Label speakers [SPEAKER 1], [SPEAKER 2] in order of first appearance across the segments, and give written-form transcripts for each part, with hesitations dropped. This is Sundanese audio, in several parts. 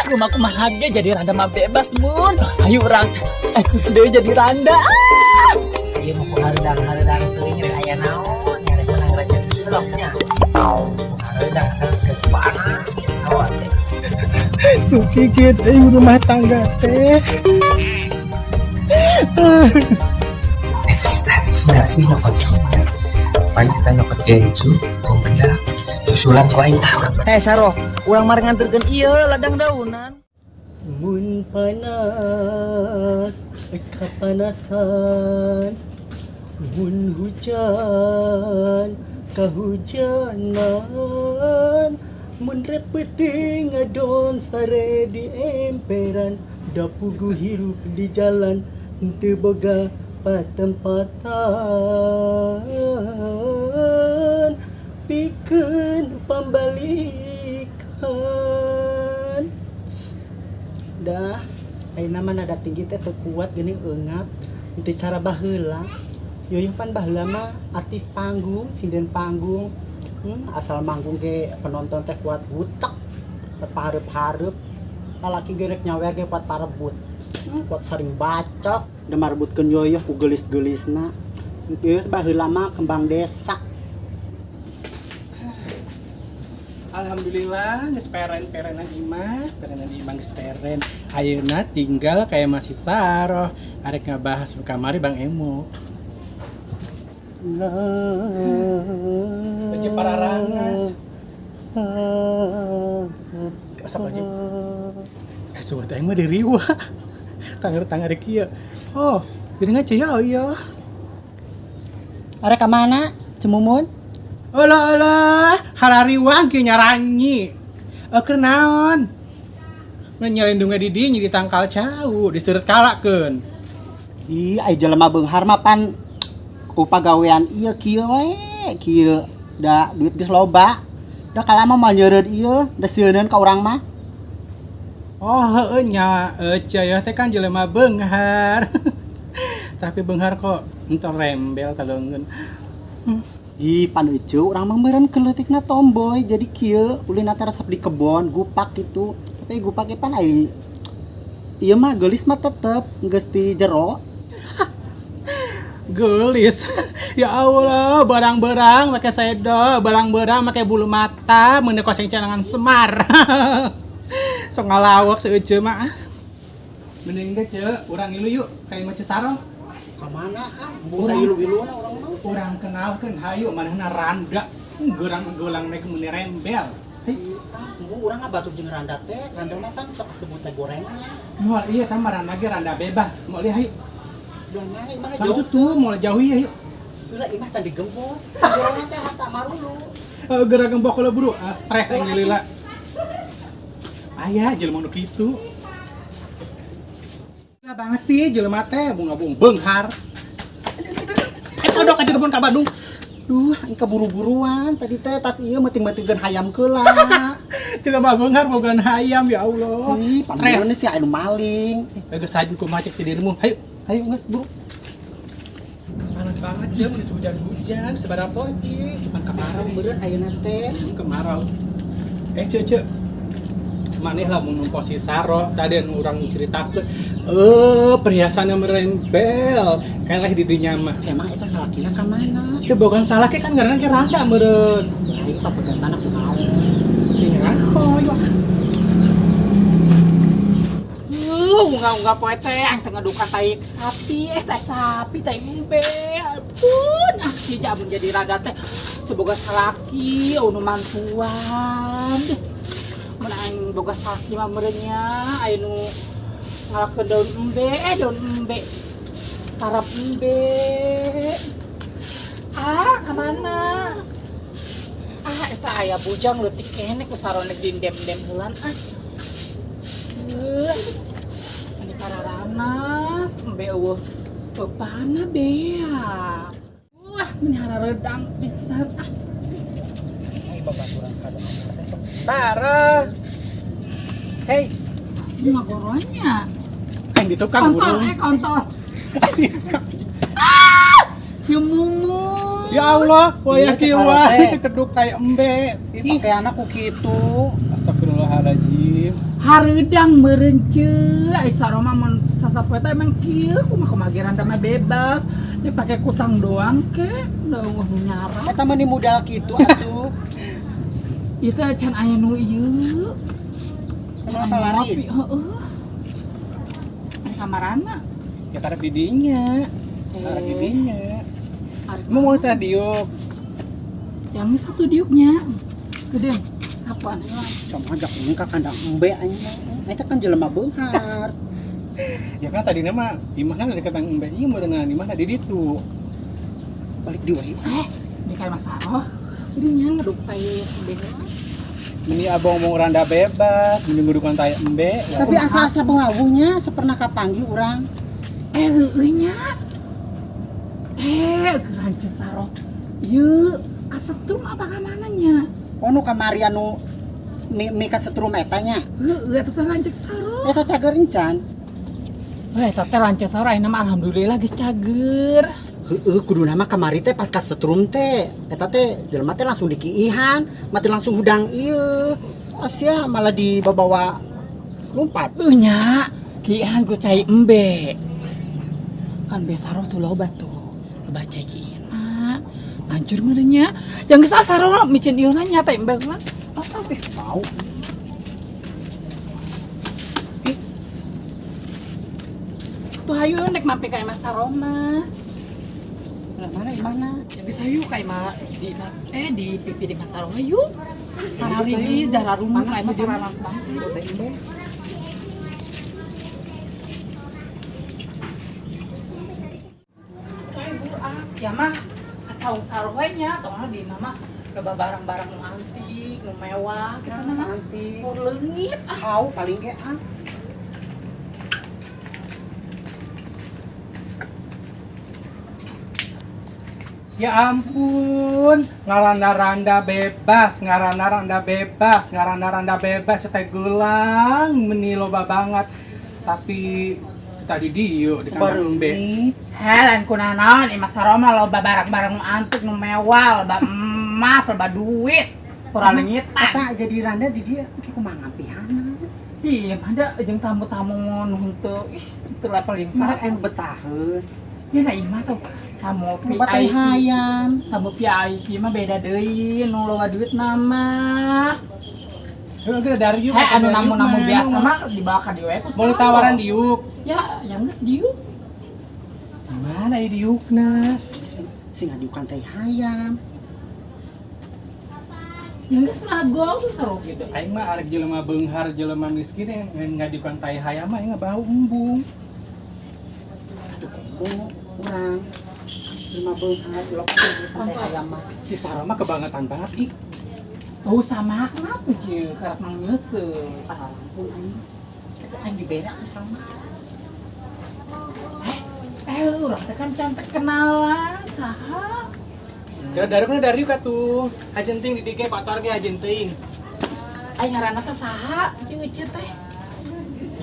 [SPEAKER 1] Rumah kumaha ge jadi randa mah bebas, Mun. Ayo urang eksis deui jadi randa. Ah!
[SPEAKER 2] Ieu mah ku hareudang-hareudang teuing rek aya naon nya, rek menang rezeki bloknya. Hareudang asal ke panas hawa teh.
[SPEAKER 3] Tuh gigit ibu rumah tangga teh.
[SPEAKER 2] Sih sih nyokot coba. Paling kita nyokot keju, bedak, susulan ku aing tah urang.
[SPEAKER 4] Eh Saroh, urang mari nganterkeun ieu ladang daunan.
[SPEAKER 3] Mun panas kapanasan, mun hujan kahujanan, mun repeuting ngadon sare di emperan, da puguh hirup di jalan teu boga patempatan pikeun pambalikan. Dah ayeuna mah nada tinggi teh teu kuat geuning, eungap teu cara baheula. Yoyoh pan baheula mah artis panggung, sinden panggung, asal manggung ge penonton teh kuat gutek, pareup-hareup. Lalaki ge rek nyawer ge kuat parebut, kuat saring bacok da marebutkeun yoyoh ku geulis-geulisna. Ieu baheula mah kembang desa.
[SPEAKER 5] Alhamdulillah geus peren-perenan imah, perenan imah geus peren. Ayeuna tinggal kayak masih saroh arek ngabahas nu kamari Bang Emo. Baju pararangas. Asap aja. Eh, suara teh mah diriwa. Tangar-tangar kieu. Oh, jadi ngaca ya iya.
[SPEAKER 3] Arek ka mana, Cemumun?
[SPEAKER 5] Alah alah, harariwang kieu nyaranyi. Eh, keur naon? Mun nyalindungna di dinya di tangkal cau, diseureut kalakeun.
[SPEAKER 3] Ih, ai jelema beunghar mah pan ku pagawean ieu kieu we, kieu. Da duit geus loba. Da kalama moal nyeureud ieu, da sieuneun ka urang mah.
[SPEAKER 5] Oh, heueuh nya, Ceu teh kan jelema beunghar. Tapi beunghar kok entong rembel taleungeun.
[SPEAKER 3] Ih, pan eceu urang mah meureun keleutikna tomboy, jadi kieu ulin teh resep di kebon, gupak gitu. Tapi gupak ge pan ai ieu mah geulis mah tetep geus di jero.
[SPEAKER 5] Geulis. Ya Allah, barang-barang make sedo, barang-barang make bulu mata, meuni koseng canangan Semar. Sok ngalawak si Ece mah. Mending ge, Ceu, urang ngilu yuk, ka imah Ceu Saroh.
[SPEAKER 3] Ka mana ah? Busa ilu-iluna urang mah.
[SPEAKER 5] Urang kenalkeun hayu manehna randa. Gerang-gelang naik meuni rembel.
[SPEAKER 3] Hei, tunggu, urang mah batur jeung randa teh, randa mah pan sok kasebut teh gorengan.
[SPEAKER 5] Moal iya kan randa ge randa bebas. Moal ieu hayu.
[SPEAKER 3] Belah mana imahna
[SPEAKER 5] Jauh
[SPEAKER 3] jauh?
[SPEAKER 5] Tuh, moal jauh ieu hayu.
[SPEAKER 3] Ulah imah can digembok. Jerona teh harta marulu.
[SPEAKER 5] Eh, geura gembok kalau buru, ah, stres aing lila. Aya jelema nu kitu. Lah banget sih jelema teh bunga-bung beunghar. Eh, kodok aja kebun ka Bandung.
[SPEAKER 3] Duh, aing keburu-buruan tadi teh tas ieu meuting-meutingkeun hayam keula.
[SPEAKER 5] Jelema beunghar bogaan hayam, ya Allah.
[SPEAKER 3] Ih,
[SPEAKER 5] Stres.
[SPEAKER 3] panggilan sih anu maling.
[SPEAKER 5] Eh, geus haju kumaha cek si dirimu. Hayu.
[SPEAKER 3] Hayu geus buru.
[SPEAKER 5] Panas banget jam itu hujan-hujan sebarang posi.
[SPEAKER 3] Pan kemarau meureun ayeuna teh.
[SPEAKER 5] Kemarau. Eh, Ceu, Ceu. Maneh lah mun posisi Saroh tadi anu urang ceritakeun. Eh, perhiasannya merembel. Eleh di dinya mah.
[SPEAKER 3] Emang eta salakina ka mana?
[SPEAKER 5] Itu bukan salah ke kan ngaranna ge randa meureun.
[SPEAKER 3] Lain papegatana kunaon?
[SPEAKER 5] Tinggal oh, yuk.
[SPEAKER 1] Unggah-unggah poe teh aing teh ngadukan tai sapi, eh tai sapi, tai embe. Ampun, ah si jamun jadi randa teh teu boga salaki, nu mantuan. Deh. Mun aing boga salaki mah meureun nya aya nu ngalakeun daun embe, eh daun embe. Tarap embe. Ah, kemana? Ah, eta aya bujang leutik keneh ku saronek dindem-dem heulan ah. Ini pararanas, embe eueuh pepana bea. Wah, meni hareudang pisan ah.
[SPEAKER 3] Ai babaturan kado teh sok. Tara. Hei,
[SPEAKER 1] Sini mah goronya.
[SPEAKER 5] Yang di tukang
[SPEAKER 1] Kontol,
[SPEAKER 5] burung.
[SPEAKER 1] Eh kontol. Si Mumu.
[SPEAKER 5] Ya Allah, wayah
[SPEAKER 3] Iya,
[SPEAKER 5] kieu
[SPEAKER 3] kesaro
[SPEAKER 5] wae
[SPEAKER 3] teh.
[SPEAKER 5] keduk kayak embe.
[SPEAKER 3] Ih, pakaianna ku kitu.
[SPEAKER 5] Astagfirullahaladzim.
[SPEAKER 1] Hareudang meureun ceu, ai Saroh mah mun sasapoe teh emang kieu kumaha kumaha ge randa mah bebas. Ini pake kutang doang ke, eueuh nu nyarap.
[SPEAKER 3] Eta mah ni modal kitu atuh.
[SPEAKER 1] Ieu teh can aya nu ieu.
[SPEAKER 3] Kenapa laris?
[SPEAKER 1] Heeh. Ari kamarana?
[SPEAKER 5] Ya karek di dinya. Karek di dinya.
[SPEAKER 1] Arek
[SPEAKER 5] Mau mau teh diuk.
[SPEAKER 1] Yang satu diuknya. Gede. Sapuan heula.
[SPEAKER 3] Sama ajak ka kandang embe anjing. Eta kan jelema beunghar.
[SPEAKER 5] Ya kan tadinya mah imahna dari kandang embe ieu meureunna imahna di ditu.
[SPEAKER 3] Balik di wae.
[SPEAKER 1] Di kayak Mas Saroh. Jadi nya ngeduk tai embe heula.
[SPEAKER 5] Meni abang mau randa bebas, meni ngudukan tai embe. Ya.
[SPEAKER 3] Tapi asa-asa bawuhnya sepernah kapanggih urang.
[SPEAKER 1] Heueuh nya. Geran Ceu Saroh. Ieu kasetrum apa ka mana nya?
[SPEAKER 3] Oh nu kamari anu mi kasetrum eta nya.
[SPEAKER 1] Heueuh eta teh lanceuk Saroh.
[SPEAKER 3] Eta cager encan.
[SPEAKER 1] Weh, eta teh lanceuk Saroh ayeuna mah alhamdulillah geus cager.
[SPEAKER 3] Heueuh kuduna mah kamari teh pas kasetrum teh eta teh jelema teh langsung dikiihan, mati langsung hudang ieu. Asia malah dibawa lompat.
[SPEAKER 1] Heueuh nya, kiihan ku cai embe. Kan be Saroh tuh loba tuh. Loba cai kiihan mah. Hancur meureun nya. Yang geus ah Saroh micin ieu nya teh embe mah. Asal
[SPEAKER 3] Ih, bau.
[SPEAKER 1] Tuh hayu nek mampir ka imah Saroh mah.
[SPEAKER 3] Lah mana imahna?
[SPEAKER 1] Ya bisa yuk ka imah di di pipi di Mas Saroh yuk. Paralilis darah rumah ka imah paralas banget.
[SPEAKER 3] Embe.
[SPEAKER 1] Tuh ibu ah sia mah saung Saroh we nya soalnya di imah mah loba barang-barang nu antik, nu mewah gitu mah.
[SPEAKER 3] Antik.
[SPEAKER 1] Nu leungit ah.
[SPEAKER 3] Kau paling ge ah.
[SPEAKER 5] Ya ampun, ngaranna-randa bebas, ngaranna-randa bebas, ngaranna-randa bebas, teh gelang meni loba banget. Tapi tadi dieu di kandang embe.
[SPEAKER 1] Heh, lain kunanaon, imah Saroh mah loba barang-barang nu antik, nu mewah, loba emas, loba duit. Kurang lengitan.
[SPEAKER 3] Eta jadi randa di dia kumaha ngampihana.
[SPEAKER 1] Iya, ada jeung tamu-tamu nu henteu, ih, teu level yang
[SPEAKER 3] Mara
[SPEAKER 1] sama.
[SPEAKER 3] anu betaheun.
[SPEAKER 1] Ya nah imah tuh tamu
[SPEAKER 3] Loba tai
[SPEAKER 1] VIP.
[SPEAKER 3] hayam.
[SPEAKER 1] Tamu VIP mah beda deui, nu loba duit nama.
[SPEAKER 5] Heuh, geus dari yuk.
[SPEAKER 1] Heh, anu namu-namu biasa mah dibawa ka dieu we ku
[SPEAKER 5] Mau
[SPEAKER 1] Saroh.
[SPEAKER 5] tawaran diuk.
[SPEAKER 1] Ya, yang geus diuk.
[SPEAKER 5] Gimana ieu diukna?
[SPEAKER 3] Sing ngadiukan tai hayam.
[SPEAKER 1] Yang geus nagol tuh Saroh gitu.
[SPEAKER 5] Aing mah arek jelema beunghar, jelema miskin yang ngadiukan tai hayam mah aing bau embung.
[SPEAKER 3] Aduh komo urang. Jelema beunghar loba ngadiukan tai hayam mah.
[SPEAKER 5] Si Saroh mah kebangetan banget ih.
[SPEAKER 1] Oh sama kenapa cuy? Karena mang nyese.
[SPEAKER 3] Ampun anjing. Eta aing dibere aku sama.
[SPEAKER 1] Urang teh kan cantik kenalan, saha?
[SPEAKER 5] Jalan darukna dari ka tuh. Ajenting di dieu kotor ge ajenting.
[SPEAKER 1] Aing ngaranna teh saha? Ieu ece teh.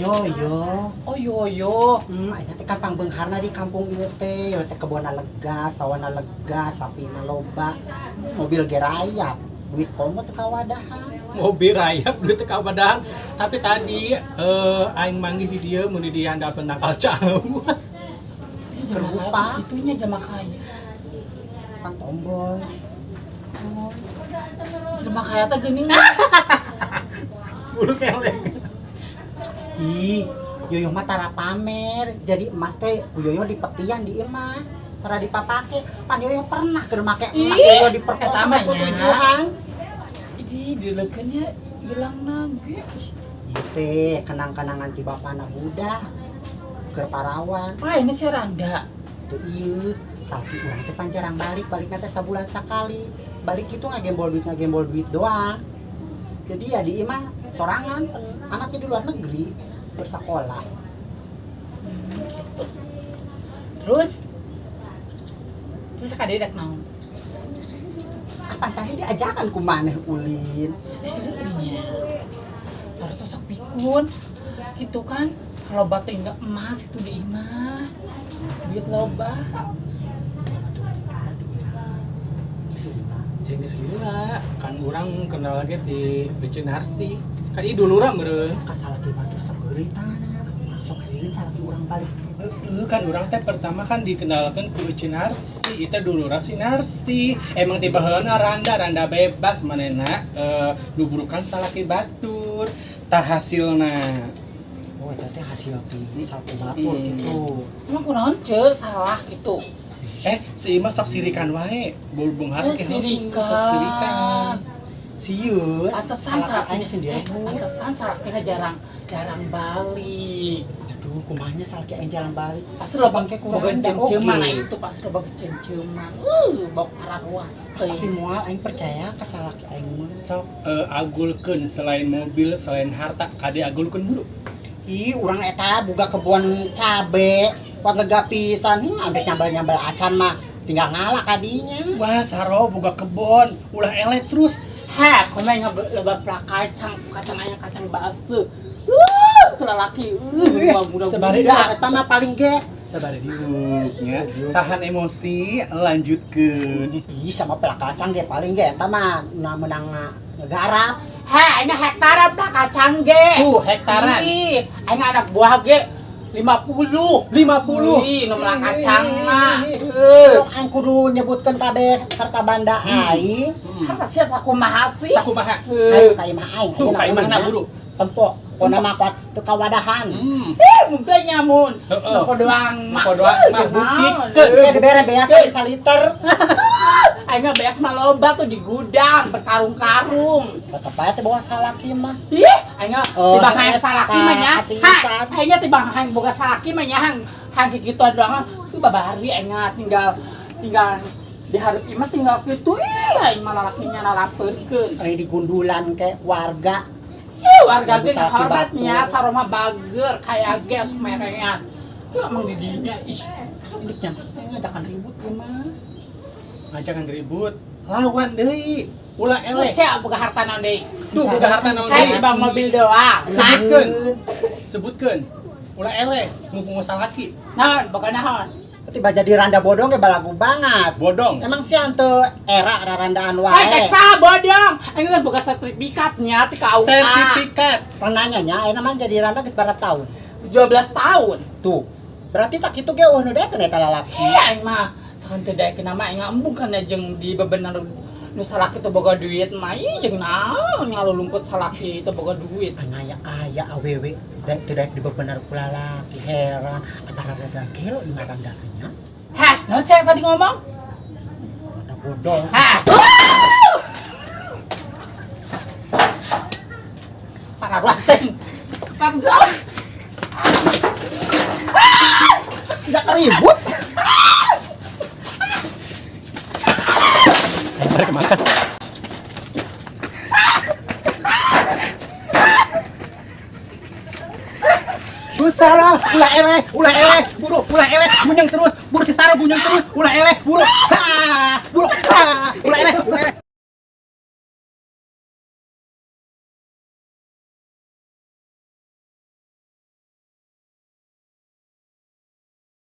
[SPEAKER 3] Yo yo.
[SPEAKER 1] Oh yo yo.
[SPEAKER 3] Aing teh kan pangbeungharna di kampung ieu teh, yo teh kebonna lega, sawana lega, sapina loba, mobil ge rayap, duit komo teu kawadahan.
[SPEAKER 5] Mobil rayap duit teu kawadahan. Tapi tadi aing manggih di dieu mun di handapeun tangkal cau.
[SPEAKER 3] Kerupa.
[SPEAKER 1] Itunya jelema kaya.
[SPEAKER 3] Pan tomboy.
[SPEAKER 1] Jelema kaya teh geuning.
[SPEAKER 5] Bulu kelek.
[SPEAKER 3] Ih, Yoyo mah tara pamer. Jadi emas teh ku Yoyo dipetian di imah. Tara dipapake. Pan Yoyo pernah keur make emas
[SPEAKER 1] Ih,
[SPEAKER 3] Yoyo diperkosa
[SPEAKER 1] eta mah
[SPEAKER 3] ku
[SPEAKER 1] nya.
[SPEAKER 3] tujuan.
[SPEAKER 1] Idi dileukeunnya hilang nage.
[SPEAKER 3] Ieu teh kenang-kenangan ti bapana budak. Keur parawan.
[SPEAKER 1] Wah, ini si Randa.
[SPEAKER 3] Teu ieu, salaki urang teh panjarang balik, balikna teh sabulan sakali. Balik itu ngagembol duit doang. Jadi ya di imah sorangan, anaknya di luar negeri bersekolah.
[SPEAKER 1] Gitu. Terus terus kade dak naon?
[SPEAKER 3] Apa tadi diajakan ku maneh ulin?
[SPEAKER 1] Iya. Sarua teh sok pikun. Gitu kan. Loba teh enggak emas itu di imah. Duit loba.
[SPEAKER 5] Ya geus lila, kan urang kenal lagi di Bece Narsi. Kan ieu dulura meureun.
[SPEAKER 3] Ka salaki batur sabeuri tanah. Sok sieun salaki urang balik.
[SPEAKER 5] Heeh, kan urang teh pertama kan dikenalkan ku Ece Narsi, itu dulura si Narsi. Emang tiba heula randa, randa bebas manehna nuburukan salaki batur. Tah hasilna.
[SPEAKER 3] Oh, eta teh hasil ti salaki batur gitu.
[SPEAKER 1] Emang kunaon ce salah gitu.
[SPEAKER 5] Si Ima sok sirikan wae, beunghar
[SPEAKER 1] Oh,
[SPEAKER 5] ke
[SPEAKER 1] sirikan.
[SPEAKER 5] sok sirikan.
[SPEAKER 3] Sieun.
[SPEAKER 1] Pantesan
[SPEAKER 3] Salaki aing
[SPEAKER 1] salakinya
[SPEAKER 3] sendiri.
[SPEAKER 1] Pantesan salakinya jarang jarang balik.
[SPEAKER 3] Aduh, kumahnya salaki aing jarang balik.
[SPEAKER 1] Pasti lo
[SPEAKER 3] bangke
[SPEAKER 1] boga
[SPEAKER 3] kurang
[SPEAKER 1] cem-ceman, nah itu pasti lo boga cem-ceman. Bok pararuas teh.
[SPEAKER 3] Tapi moal aing percaya ka salaki aing mah.
[SPEAKER 5] Sok agulkeun selain mobil, selain harta, kade agulkeun buru.
[SPEAKER 3] Ih, urang eta boga kebun cabe, kuat lega pisan, ampe nyambel-nyambel acan mah tinggal ngalah kadinya.
[SPEAKER 5] Wah, saro boga kebon, ulah eleh terus.
[SPEAKER 1] Heh, kono yang loba kacang, kacang ayam, kacang base. Lalaki, muda
[SPEAKER 5] Sebari-
[SPEAKER 1] muda.
[SPEAKER 3] Eta mah paling ge.
[SPEAKER 5] Sabar diuknya, tahan emosi, lanjutkeun.
[SPEAKER 3] Ih, sama pelak kacang ge paling ge eta mah na menang ngegarap.
[SPEAKER 1] Heh, ini hektaran plak kacang ge.
[SPEAKER 5] Tuh, hektaran.
[SPEAKER 1] Ih, aing anak buah ge 50.
[SPEAKER 5] 50.
[SPEAKER 1] Ih, nu melak kacang mah.
[SPEAKER 3] Sok aing kudu nyebutkeun kabeh harta banda aing.
[SPEAKER 1] Harta sia sakumaha sih?
[SPEAKER 5] Sakumaha?
[SPEAKER 3] Ayo ka imah aing.
[SPEAKER 5] Tuh, ka imahna buru.
[SPEAKER 3] Tempo, pokona mah kuat teu kawadahan.
[SPEAKER 1] Mun teh nyamun.
[SPEAKER 5] Heeh.
[SPEAKER 1] Nu doang mah.
[SPEAKER 5] Nu doang mah, buktikeun.
[SPEAKER 3] Eh, dibere beas saliter.
[SPEAKER 1] Aing mah beas mah loba tuh di gudang berkarung-karung.
[SPEAKER 3] Tetep aja teh bawa salaki mah.
[SPEAKER 1] Ih, aing mah
[SPEAKER 3] Oh,
[SPEAKER 1] tibang hayang
[SPEAKER 3] eta,
[SPEAKER 1] salaki mah nya.
[SPEAKER 3] katisan.
[SPEAKER 1] Ha, aing mah tibang hayang boga salaki mah nya hang hang kikituan doang. Tuh babari aing mah tinggal tinggal dihareup imah tinggal kitu. Ih, aing mah lalakinya lalapeurkeun.
[SPEAKER 3] Aing digundulan ke warga.
[SPEAKER 1] Ih, warga ge
[SPEAKER 3] Salaki
[SPEAKER 1] ngahormatnya,
[SPEAKER 3] batur.
[SPEAKER 1] saroma bager kayak ge merengan. Tuh emang di dinya ih.
[SPEAKER 3] Udah nyaman ngajakan ribut ieu mah.
[SPEAKER 5] Ngajakan ribut, lawan deui. Ulah eleh.
[SPEAKER 1] Terus ya boga harta naon deui?
[SPEAKER 5] Tuh boga harta naon
[SPEAKER 1] Saya
[SPEAKER 5] deui.
[SPEAKER 1] tibang mobil doang.
[SPEAKER 5] Sebutkeun. Sebutkeun. Ulah eleh, mumpung salaki.
[SPEAKER 1] Naon, boga naon?
[SPEAKER 3] Tiba jadi randa bodong ge balagu banget.
[SPEAKER 5] Bodong.
[SPEAKER 3] Emang sih ante era rarandaan
[SPEAKER 1] Eh,
[SPEAKER 3] wae.
[SPEAKER 1] cek sah bodong. Aing geus boga sertifikatnya ti KUA.
[SPEAKER 5] Sertifikat.
[SPEAKER 3] Pernah nya ayeuna mah jadi randa geus berapa tahun?
[SPEAKER 1] Geus 12 tahun.
[SPEAKER 3] Tuh. Berarti tak kitu ge eueuh nu daekeun eta lalaki.
[SPEAKER 1] Iya, aing mah sakan teu daekeun nama aing embung kana jeung di bebener nu salaki teu boga duit mah. Ih, jeung naon ngalulungkut salaki teu boga duit.
[SPEAKER 3] Aya aya awewe daek teu daek dibebener ku lalaki heran. Apa rada gelo imah randanya?
[SPEAKER 1] Hah, naon saya tadi ngomong?
[SPEAKER 3] Randa bodong.
[SPEAKER 1] Hah. Para ruasting. Para
[SPEAKER 3] Enggak ribut.
[SPEAKER 5] Ayo mereka makan. Sarah, ulah eleh, buru, ulah eleh, bunyeng terus, buru si Sarah bunyeng terus, ulah eleh, buru, ha, buru, ha, ulah eleh, ulah eleh.